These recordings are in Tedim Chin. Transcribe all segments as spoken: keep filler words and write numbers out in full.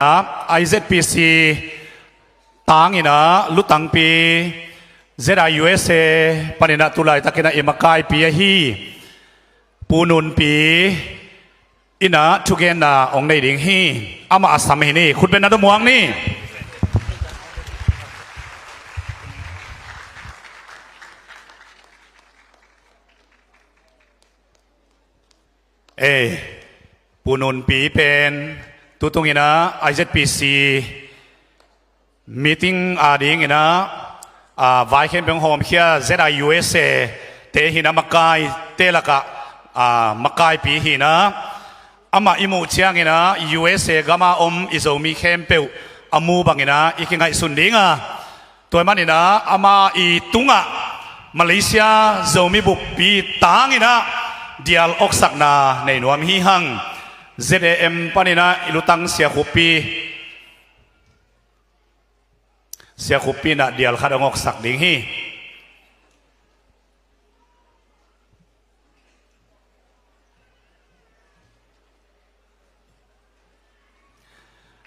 I Z P C tangin ah lutangpi Z I U S A panin ah tulaitakin ah i makaipi ahi Pu Nunpi in ah thugenna hong nei ding hi. Amah a sam hi ni. Khutbetna tawh muak ni. Ei, Pu Nunpi pen tutungin ah I Z P C meeting a dingin ah, a, vai khempeuh hong hawmkhia Z I U S A te hi in ah, makaite lakah, a, makaipi hi in ah, amah i muh ciangin ah U S A gama om i Zomi khempeuh a mu bangin ah i kingaihsun ding a, tua ahih manin ah ama i tungah Malaysia Zomi buppi tangin ah dial awksakna nei nuam hi hang. Z A M panin ah i lutang siakhuppi, siakhuppi in ah dial khat hong awksak ding hi.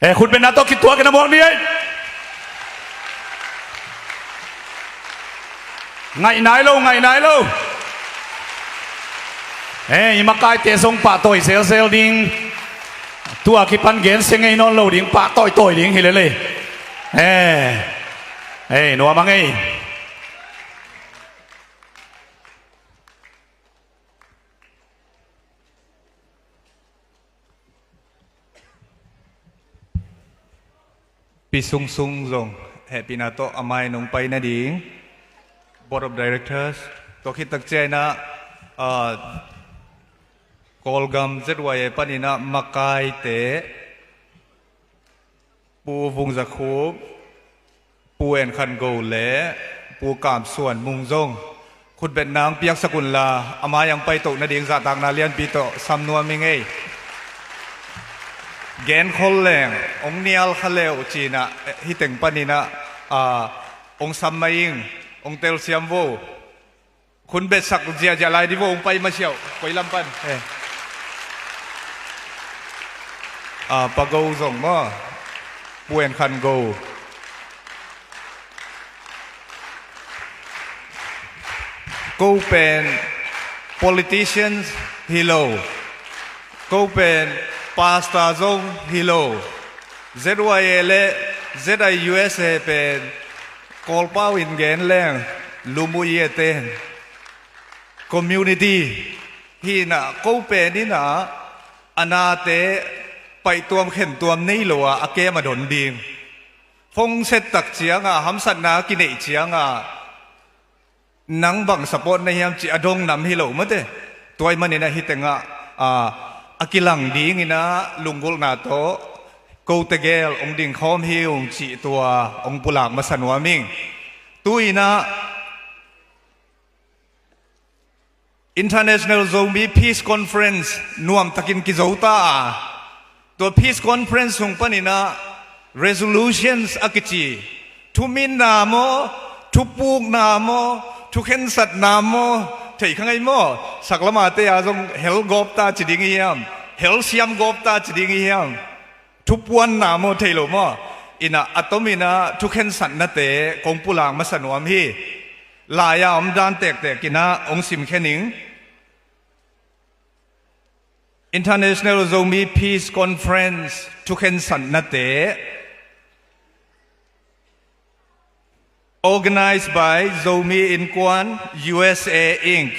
Eh, khutbetna tawh kituakin ah muak ni ei. Ngaih nai lo, ngaih nai lo. Eh, i makaite zong pahtawi zelzel ding. Tua kipan gensia ngei nawn lo ding, pahtawitawi ding hi lel ei. Eh, eh, nuam a ngei. Pi Sung Sung zong hehpihna tawh a mai nong pai nading, Board of Directors, tua khit tak ciangin ah, ah, Kawlgam Z Y A panin ah makaite, Pu Vung Za Khup, Pu En Khan Go le Pu Kam Suan Mung zong khutbetna hong piaksak unla, a mai-ah hong paitoh nading zahtakna lianpi tawh sam nuam ing ei. Genkhol leng hong nial kha le uh ci-in ah, hih teng panin ah, a, hong sam mah ing, hong telsiam vo. Khutbetsak ziahziah lai ding vo, hong pai masiah uh, koi lam pan. Eh. Ah, Pa Go zong maw, Pu En Khan Go. Ko pen politicians hi lo. Ko pen pastor zong hi lo. Z Y A le Z I U S A pen Kawlpau in gen leng lumuh i e ten community hi in ah, ko pen in ah a nate paihtuam khentuam nei lo a, a kem a don ding. Phone set tak ciangah, hamsatna a kineih ciangah, nang bang support na hiam cih a dong nam hi lo mate. Tua ahih manin ah hih tengah, a, a kilang dingin ah lunggulhna tawh ko tegel hong dingkhawm hi ung cih tua hong pulak masa nuam ing. Tu-in ah International Zomi Peace Conference nuamtakin kizo ta a, tua Peace Conference sung panin ah resolutions a kici, thuminna maw, thupukna maw, thukhensatna maw, thei kha ngei maw? Saklamate a zong hel gawp ta ci ding i hiam? Hel siam gawp ta ci ding i hiam? Thupuanna maw, thei lo maw? In ah a tomin ah thukhensatnate kong pulak masa nuam hi. Lai-a om dan tektek in ah hong simkhia ning. International Zomi Peace Conference thukhensatnate. Organized by Zomi Innkuan U S A Inc,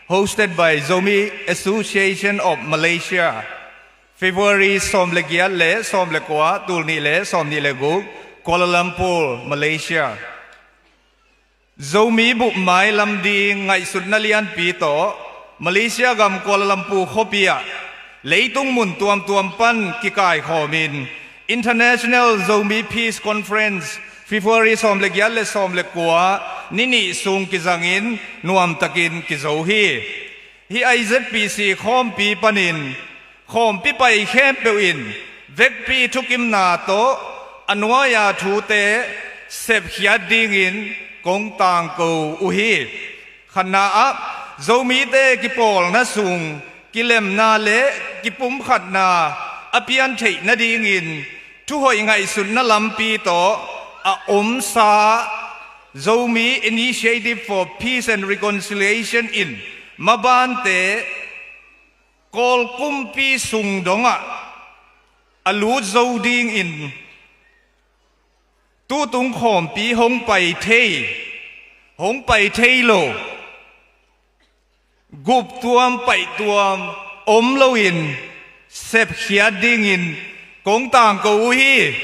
hosted by Zomi Association of Malaysia, February sawm le giat le sawm le kua, tul nih le sawm nih le guk, Kuala Lumpur, Malaysia. Zomi bup mailam ding ngaihsutna lianpi tawh Malaysia gam Kuala Lumpur khuapi ah leitung mun tuamtuam pan kikaikhawmin International Zomi Peace Conference February sawm le giat le sawm le kua ni nih sung kizangin nuamtakin kizo hi. Hih I Z P C khawmpi panin khawmpi pai khempeuh in vekpi thukimna tawh a nuai-a thute sepkhiat dingin kong tangko uh hi. Khatna ah, Zomite kipawlna sung kilemna le kipumkhatna a piantheih nadingin thuhoih ngaihsutna lampi tawh a omsa Zomi Initiative for Peace and Reconciliation in mabante Kawl kumpi sung dongah a lut zo dingin tutung khawmpi hong pai thei, hong pai thei lo, guptuam paihtuam om loin sepkhiat dingin kong tangko uh hi.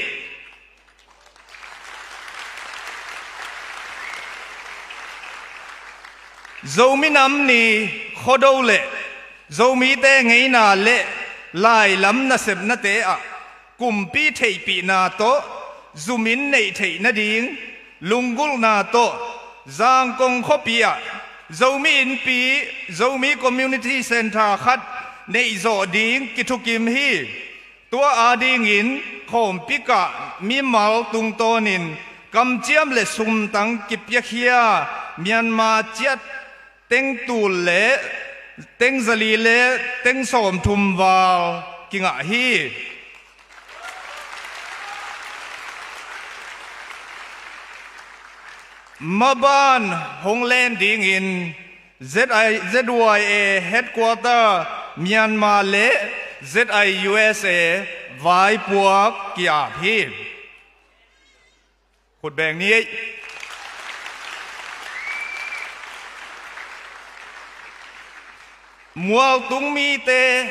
Zomi Nam Ni, Khuado le Zomite ngeina le lailam nasepnate ah kumpi theihpihna tawh zumin neih theih nading lunggulhna tawh Zangkong khuapi ah Zomi Innpi, Zomi Community Centre khat neihzawh ding kithukim hi. Tua adingin khawmpi kah mimal tungtawnin kamciam le sumtang kipiakhia Myanmar kyat teng tul le teng zali le teng sawmthum val kingah hi. Maban hong len dingin Z I, Z Y A Headquarter Myanmar le Z I U S A vaipuak ki-ap hi. Khutbeng ni ei. Mualtung mite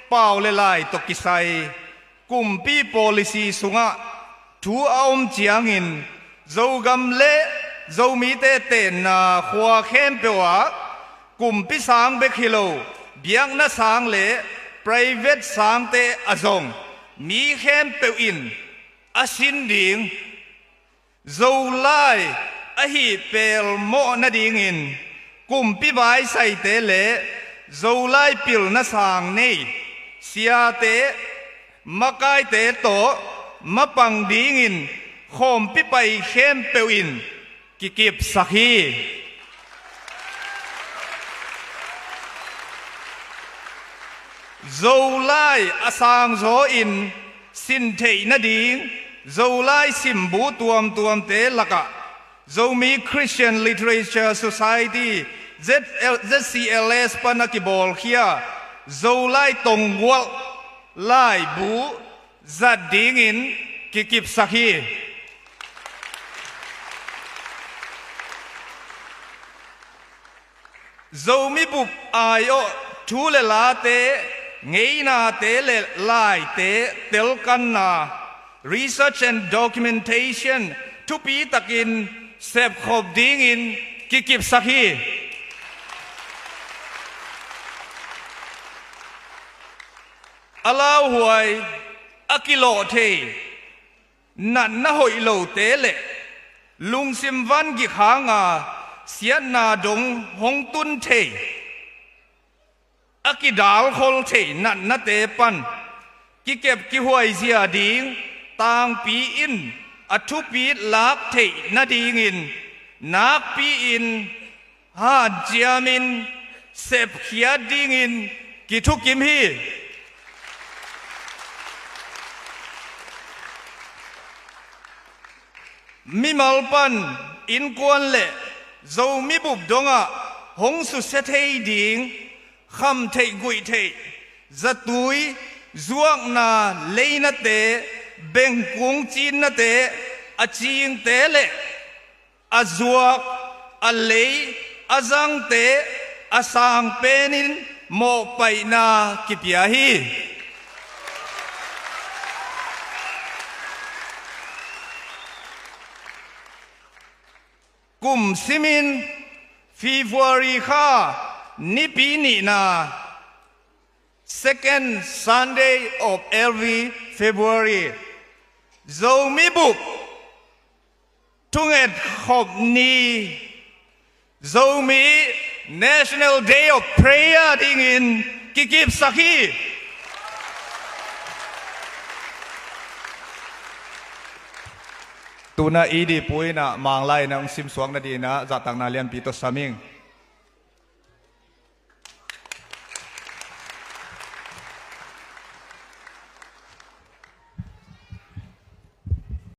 pau le lai tawh kisai kumpi policy sungah thu a om ciangin Zogam le Zomite tenna khua khempeuh ah kumpi sang bek hi lo, biakna sang le private sangte a zong mi khempeuh in a sin ding Zolai ahi pelmawh nadingin kumpi baisaite le Zolai pilna sang nei siate makaite tawh mapang dingin khawmpi pai khempeuh in kikipsak hi. Zolai a sangzaw in sin theih nading Zolai simbu tuamtuamte lakah Zomi Christian Literature Society, Z L, Z C L S pan a kibawlkhia Zolai tonggualh laibu zat dingin kikipsak hi. Zomi bup aiawh thu le late, ngeinate le laite telkanna, research and documentation, thupi takin sepkhop dingin kikipsak hi. A lauhuai, a kilawh thei, natna hoih lote le lungsim vangik hanga siatna dong hong tun thei, a kidalkhol thei natnate pan kikep kihuaizia ding tangpi in a thupit lak theih nadingin nakpi-in hanciamin sepkhiat dingin kithukim hi. Mimal pan innkuan le Zomi bup dongah hong susia thei ding khamtheih guihtheih, zatui, zuakna leinate, bengkung cinnate, a cingte le a zuak, a lei, a zangte a sang penin mawhpaihna kipia hi. Kum simin February kha nipi nihna, second Sunday of every February, Zomi bup thunget khop ni, Zomi National Day of Prayer dingin kikipsak hi. Tuna i dihpu inah Manglai inah hong simsuak nadinah zahtakna lianpi tawh sam ing.